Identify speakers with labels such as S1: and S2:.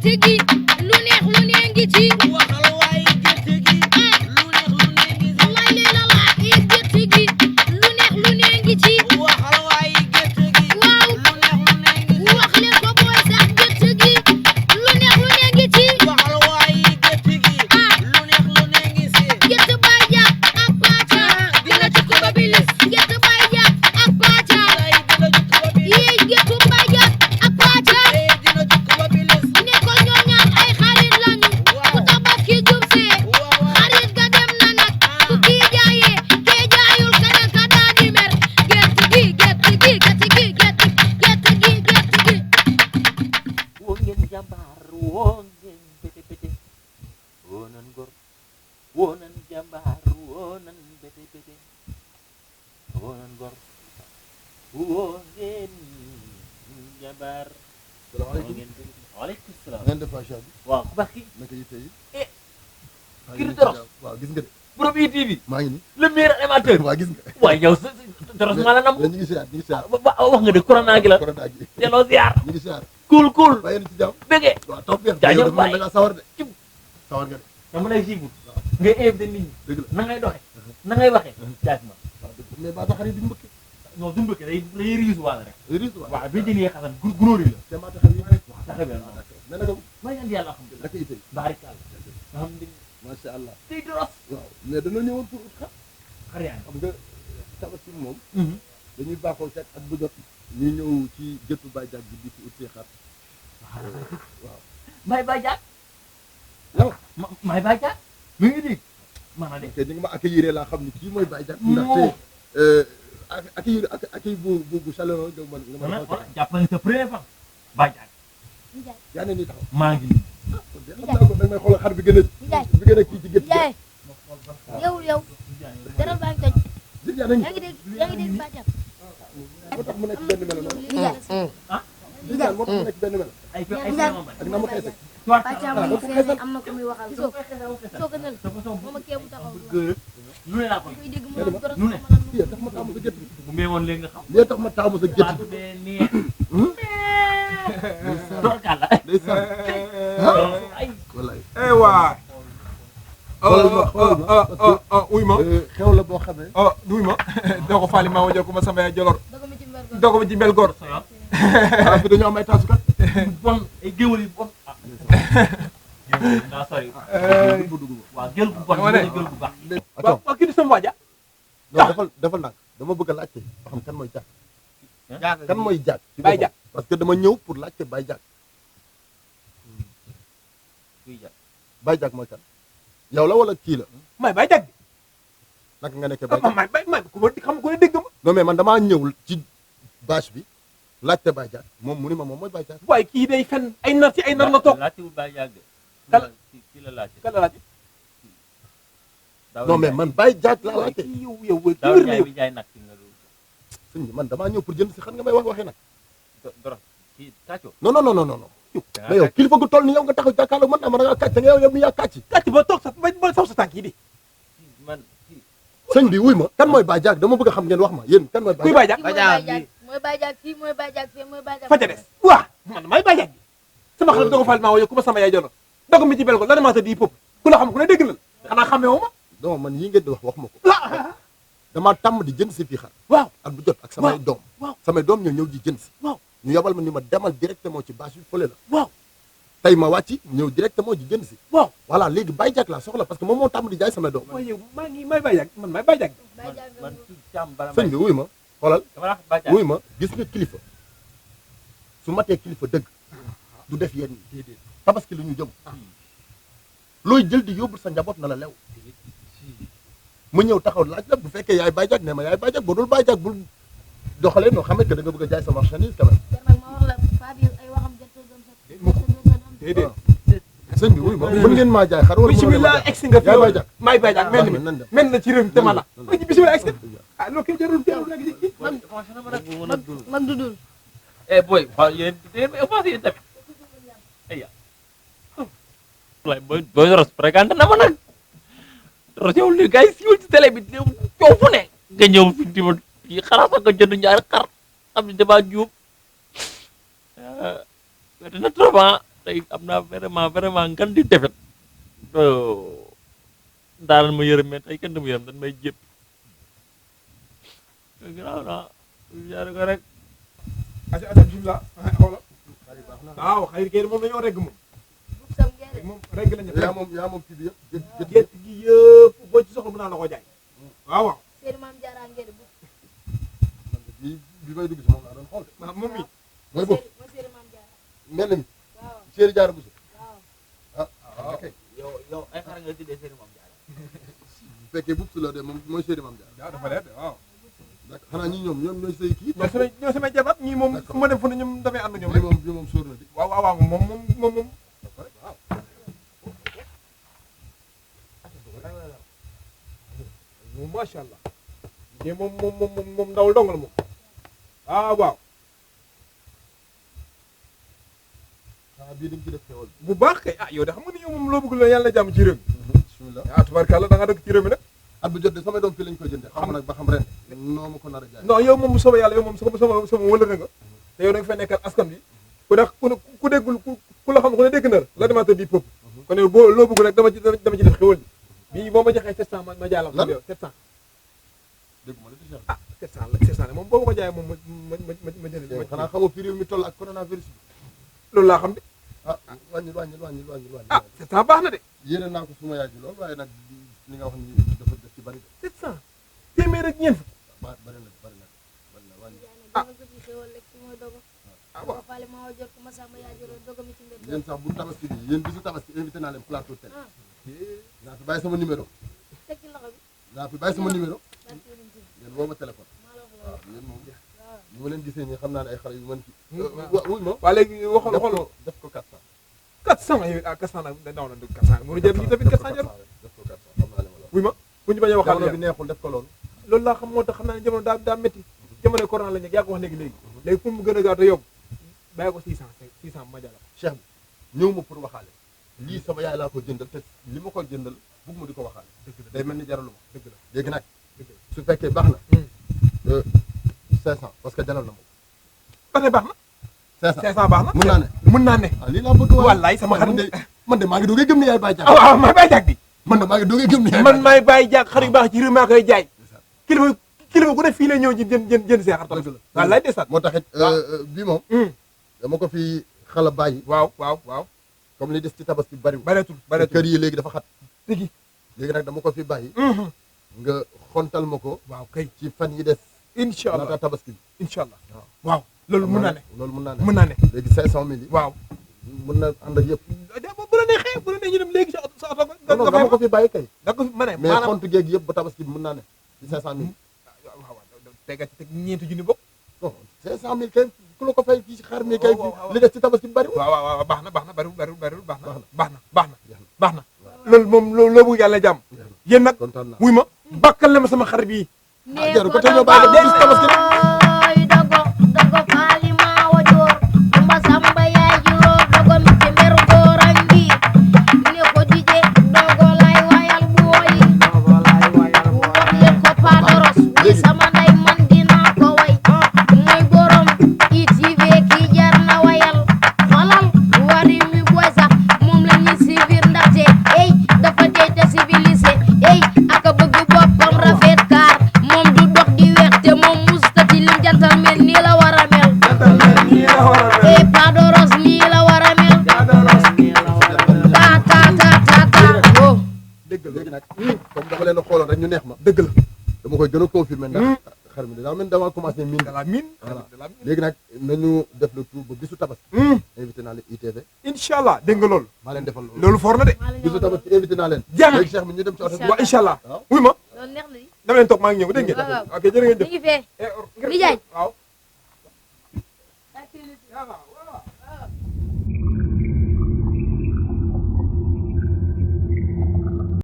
S1: gerte gi lu neex lu ne ngi ci
S2: waxal waay gerte gi lu neex lu ne ngi ci
S1: wallaay lii la la gerte gi lu neex lu ne ngi ci
S2: waxal waay gerte gi
S1: waaw
S2: lu neex lu ne ngi ci
S1: wax leen ko booy sax gerte gi lu neex lu ne ngi ci
S2: waxal waay gerte gi lu neex lu ne ngi ci
S1: gerte bay jaak ak paaca dina ci ko babilis gerte bay jaak ak paaca
S2: ay dina jukk ba bi
S1: yii gerte bay jaak ak paaca
S2: dina jukk ba bi les
S1: ne ko ñoom ñaar ay xarit lañu ku tabaski jub see xarit ga dem na nag ku kii jaayee kee jaayul keneen ka daa di mer gerte gi gerte gi gerte gi gerte gi gerte gi
S3: woo ngeen jàmbaar woo ngeen bete bete woo nan gor woo nan jàmbaar woo nan bete bete woo nan gor woo ngeen jàmbaar woo ngeen bete waaleykum salaam
S4: ngeen def Facha bi
S3: waaw ku baax ki
S4: naka yitte yi.
S3: Eh,
S4: maa
S3: kii
S4: ngi
S3: du Doros.
S4: waaw gis nga de
S3: borom ITV
S4: maa ngi nii.
S3: le meilleur animateur
S4: waaw gis nga.
S3: waaye yow sa Doros maa la nam
S4: ñu ngi siyaar ñu ngi siyaar.
S3: wax nga de corona gi la
S4: corona gi
S3: delloo ziar
S4: ñu ngi siyaar.
S3: cool cool
S4: waaye yéen ci jàmm.
S3: bëggee
S4: waaw toog feex.
S3: jaajëf
S4: yow dafa mel
S3: waay.
S4: da ngaa sawar de.
S3: Cib.
S4: sawar nga de.
S3: dama lay suivre ngay invité nit ñi
S4: dëgg la.
S3: na ngay doxe na ngay waxee jaaj ma
S4: waaw dëgg mais ba taxari duñ mbëkk.
S3: non du mbëkk day riisu waale rek
S4: risque waaw.
S3: waaw bi jënee xasan gunóor yi la
S4: te maa taxari yi.
S3: waaw taxawee noonu
S4: mais naka
S3: may sant yàlla alhamdulilah
S4: naka yitte yi.
S3: baarikàlla alhamdulilah
S4: macha allah.
S3: tey Doros
S4: waaw mais dañoo ñëwoon pour ut xar.
S3: xar yaa
S4: xam nga tabaski moom
S3: ngi
S4: dañuy baaxoo fekk at bu jot. ñuy ñëw ci gëttu Baye Diack bi di fi ut see xar. waaw.
S3: may bay jaag
S4: yow.
S3: may bay jaag mi ngi dégg maanaam de
S4: ok ñu ngi ma accueillir laa xam ni kii mooy Baye Diack.
S3: Non.
S4: ndaxte accueillir accueil bu chaleureux nga mën nga mën a
S3: wala jàpp nañu sa premier fan bay jaag
S4: yaa ne nii taxaw.
S3: maa ngi nii
S4: kon de xam naa ko da nga may xoolal xar bi gën a bi gën a kii ci gët gi.
S1: Njaay yow dara baa ngi toj
S4: Zil yaa ngi
S1: yaa ngi dégg bàjjam
S4: moo tax mu nekk benn melo noonu.
S1: Njaay
S4: Zil yaa moo tax mu nekk benn melo.
S3: ay
S1: Njaay.
S4: ak na ma xeese.
S1: bàjjam mu feeñee am na ko muy waxal soo ko nel moom ak kee mu taxaw
S3: lu ne laa ko
S1: koy dégg mu naan Doros
S3: nu ne.
S1: ma lan
S4: lii tax ma taamu sa gët gi.
S3: bu meewoon léegi nga xam
S4: lii tax ma taamu sa gët
S3: baatu
S4: gi.
S3: bee neex torkalla
S4: ndeysaan.
S3: ay
S4: wallaay.
S5: waay
S4: xoolal ma xoolal ma parce
S5: uy ma
S4: que xew la boo xamee.
S5: duy ma doo ko faali maa wajal ko ma sama yaay jolor
S1: dogo mi ci mber
S5: doo ko ji mbel góor
S3: sa yoon
S4: xanaa fi dañoo am ay taasukat.
S3: bon ay géwël yu bon ah géwël daa sori
S4: dugg dugg.
S3: waaw gél gu bon
S5: Dama ne.
S3: gél gu baax
S4: attends
S5: waaw kii di sama waaja
S4: non defal nag dama bëgg a laajte ba xam kan mooy Diack. kan mooy Diack. ci
S5: Baye
S4: boppam.
S5: Diack.
S4: parce que dama ñëw pour laajte Baye Diack.
S3: kuy jàpp
S4: Baye Diack mooy kan. yow la wala kii la.
S5: may bay jag
S4: naka nga nekkee Baye
S5: ma
S4: Diack.
S5: may bay man ku ma xam ku ne dégg ma
S4: non mais man damaa ñëw ci bâche bi laajte Baye Diack moom mu ni ma moom mooy Baye Diack.
S5: waaye kii day fen ay nar ci ay nar la toog
S3: laajtewul bàyyi yàgg
S5: Kala-
S3: kii la laajte
S5: kala laaj
S4: non mais man Baye Diack laa
S5: waaye
S4: laajte.
S5: kii yow
S3: daaw
S5: wér na
S3: jaay
S5: yow
S3: bi jaay nag ci nga du
S4: sëñ bi man damaa ñëw pour jënd si xam nga may wax waxee nag.
S3: Doros kii tàccoo
S4: non non non non non. mais yow kilifa gu toll ni yow nga taxaw jàkkaarloo man ama da ngaa kàcc nga yow mi yaa kàcc.
S5: kàcc ba toog sa ba saw sa tànk yi di
S3: man kii
S4: sëñ bi wuy ma kan mooy Baye Diack dama bëgg a xam ngeen wax ma yéen kan mooy Baye
S5: kuy
S4: Diack.
S5: bay jag
S1: mooy bàjjak fii mooy bàjjak fii mooy bàjjak
S5: fa ca des waa man may bay jag bi sama xarit doo ko faali maa wajal ku ma sama yaay jolor doo mi ci mbel góor la dama sa di pop ku la xam ku ne dégg na xanaa xamee wu ma
S4: non man yii ngeen di wax ma ko. damaa tàmm di jënd si fii xar.
S5: waaw
S4: at bu jot ak samay doom.
S5: waaw.
S4: samay doom ñoo ñëw di jënd si.
S5: waaw.
S4: ñu yabal ma ni ma demal directement ci bâche bi fële la.
S5: waaw
S4: tey ma wàcc ñëw directement di jënd si.
S5: waaw
S4: voilà léegi Baye Diack laa soxla parce que moom moo tàmm di jaay samay doom.
S5: waaye yow maa ngi may bay jag man may bay jag
S3: man ci càmm bala
S4: sëñ bi wuy ma xoolal
S3: dama la wax bàyyi
S4: wuy ma gis nga kilifa su matee kilifa dëgg du def yenn yi tabaski lu ñu jëm looy jël di yóbbul sa njaboot na la lew mu ñëw taxaw laaj la bu fekkee yaay Baye Diack ne ma yaay Baye Diack boo dul Baye Diack bul doxalee noo xamante que da nga bëgg a jaay sa marchandise quand même.
S1: nag ma wax la Fab yi ay waxam jot doon sax
S5: déedéet
S4: sëñ bi wuy ma mën ngeen maa jaay xar wala
S5: bisimilah egsi nga fi
S4: yaay
S5: yow
S4: Baye Diack
S5: may bay jag mel ni
S4: nan dem
S5: mel na ci réew mi te ma la
S4: nan
S5: ma ci bisimilah egsi ah loolu kay jarul jarul léegi ci
S1: mag du dul
S3: eh boy xool yéen yéen offense yéen tamit ay ya waay boy Doros fréquenté na ma nag Doros yow li gars yi siiwul ci télé bi coow fu ne nga ñëw fi di ma kii xanaa sax nga jënd ñaari xar xam ne damaa juum dina trop ah tey am naa vraiment ngan di defet daanal ma yërëm mais tey kenn du ma yërëm dañ may jépp gannaaw naa jaare ko rek
S5: asa bismillah xoola waaw xayri kay moom dañoo regg moom
S1: sam gerte
S5: moom regg lañu
S4: yaa moom kii bi yëpp
S5: gétt gi yëpp boo ci soxla mën naa la ko jaay waaw waaw
S1: Seydou Mame Diarra ngeen bu
S4: bi may dugg si moom laa doon xool de
S5: moom mi
S4: mooy boobu
S1: mooy Seydou Mame Diarra
S4: mel na mi
S1: waaw
S4: Seydou Diarra Bousso
S1: waaw
S4: ah ok
S3: yow ay xar nga tuddee seen moom jaare
S4: bu fekkee bub su la de moom mooy Seydou Mame Diarra
S5: waaw dafa leer de waaw
S4: d'accord xanaa ñi ñoom ñooy say kii
S5: ñoo samay jabat ñii moom fu ma dem fu ne ñoom damay ànd ñoom
S4: bi
S5: rek
S4: moom sóor na di
S5: waaw waaw waaw moom
S4: waaw
S5: moom macha allah mais moom ndawal dongal moom waaw waaw
S4: xanaa bii dañ ci def xewal
S5: bu baax kay ah yow de xam nga ni yow moom loo bëgg la yàlla jàmm ci réew mi
S4: bismillah
S5: ah tubarkàlla da nga dëkk ci réew mi nag
S4: at bu jot de samay doom fii lañ koy jënde xam nag ba xam ren noo ma ko nar a jaay
S5: non yow moom bu soobee yàlla yow moom sama wëlëre nga te yow da nga fay nekkal askan bi ku déggul ku la xam ku ne dégg na la l'animateur du peuple kon yow boo loo bëgg rek dama ci def xewal bi bii boo ma joxee 700 ma jaay la ko yow 700
S4: dégg ma la di Cheikh
S5: ah 700 la moom boo ma ko jaayee moom ma jënd
S4: xanaa xamoo fi réew mi toll ak coronavirus bi
S5: loolu laa xam de
S4: ah wàññil
S5: ah 700 baax na de
S4: yéene naa ko suma yaay ji lool waaye nag li nga wax ni dafa def ci bari de
S5: 700 téeméer ak ñeent fukk
S4: bari na wàññi
S1: jaay nag dama ko fi xewal rek ci mooy dogo
S5: ah waaw
S1: ko faale maa jot ko ma sàmm yaa jëloon dogo mi ci mbedd
S4: yéen sax bu tabaski bi yéen bisu tabaski invité naa leen plateau télé
S1: ah
S4: naa fi bàyyi sama numéro
S1: teg ci loxo bi
S4: naa fi bàyyi sama numéro
S1: barke yonent bi
S4: ngeen woo ma téléphone
S1: maa la wax
S4: waaw
S1: loolu
S4: yéen moom
S1: waaw
S4: ñu ma leen gisee nii xam naa ne ay xale yu mën ci
S5: waaw
S4: wuy ma
S5: waa léegi waxal waxal
S4: def ko 400
S5: 400 yow ah 400 nag daw na 400 mënu jëm ñi tamit 400 jar
S4: def ko 400 xam naa ne ma loolu
S5: wuy ma bu ñu bañ a waxal
S4: jamono bi neexul def ko loolu
S5: loolu laa xam moo tax xam naa ne jamono daa métti jamono corona la nekk yaa ko wax léegi léegi pour mu gën a gaaw te yomb bàyyi ko 600 ma jàll
S4: Cheikh bi ñëw ma pour waxaale lii sama yaay laa ko jëndal te li ma koy jëndal bugg ma di ko waxaale day mel ni jaralu ma
S5: dëgg la
S4: léegi nag
S5: dëgg la
S4: su fekkee baax na 500 parce que jaral na ma
S5: ba tey baax na
S4: 500
S5: 500 baax na
S4: mën naa ne
S5: mën naa ne
S4: ah lii laa bëgg waaye
S5: wallaay sama xarit
S4: man de maa ngi doogay gëm ne yaay bàyyi jàpp
S5: waaw maay bàyyi jàg bi
S4: man de maa ngi doogay gëm ne yaay
S5: man maay bàyyi jàg xar yu baax ci réew maa koy jaay kilifa ku ne fii lay ñëw jënd see xar
S4: dëgg la
S5: wallaay ndeysaan
S4: moo taxit bii moom dama ko fi xala bàyyi
S5: waaw
S4: comme li des ci tabaski bariwul
S5: bareetul
S4: kër yi léegi dafa xat
S5: tigi
S4: léegi nag dama ko fi bàyyi nga xontal ma ko
S5: waaw kay
S4: ci fan yi des
S5: incha allah
S4: laata tabaski bi
S5: incha allah waaw loolu mën naa ne
S4: loolu mën naa ne
S5: mën naa ne
S4: léegi 500000 yi
S5: waaw
S4: mën na ànd ak yëpp
S5: bu la neexee bu la neexee ñu dem léegi sa oto
S4: non dama ko fi bàyyi kay
S5: da ko fi ma ne
S4: mais xontu geeg yëpp ba tabaski bi mën naa ne ci 500000
S5: waaw tega ci teg ñeenti junni bopp
S4: non 500000 kay ku la ko fay fii ci xar mi kay li des ci tabaski bi bariwul
S5: waaw baax na bariwul baax na loolu moom loo bëgg yàlla jàmm yéen nag
S4: kontaan naa
S5: wuy ma bakkal la ma sama xar bii
S1: nee
S4: jaru
S1: ko
S4: ko te ñoo bàyyi
S1: dogo
S4: bis tabaski rek
S1: dogo faali maa wa joor kumba samba yaay jiloo dogo mi ci mberu goorangi ne ko dije dogo lay wayal booyi wax leen ko padoros wi sama nday man dinaa ko way mooy borom ITV ki jar na wayal xolal wari mi boy sax moom la ñuy suivre ndaxte ey dafa tey te civilisé ey aka bëgg boppam rafet kaar moom du dox di weex te moom mustati lim jantal mel nii la war a mel ey padoros nii la war a mel ta oh
S4: dëgg léegi nag comme dama leen a xooloon rek ñu neex ma
S5: dëgg la
S4: dama koy gën a confirmer ndax xar mi daa mel dama commencé miin
S5: da la miin
S4: voilà léegi nag nañu def le tour ba bisu tabaski invité naa leen ITV
S5: incha allah dégg nga loolu
S4: maa leen defal loolu
S5: loolu for na de
S4: bisu tabaski invité naa leen
S5: Jàng.
S4: léegi Cheikh mi ñu dem ci oto bi
S5: waaw incha allah
S4: waaw
S5: wuy ma
S1: loolu neex na di
S5: dama leen toog maa ngi ñëw dégg ngeen
S1: waaw.
S5: ok jërë ngeen
S1: ñu
S5: jëf
S1: ngi fee
S5: Eh,
S1: Nijaay.
S5: waaw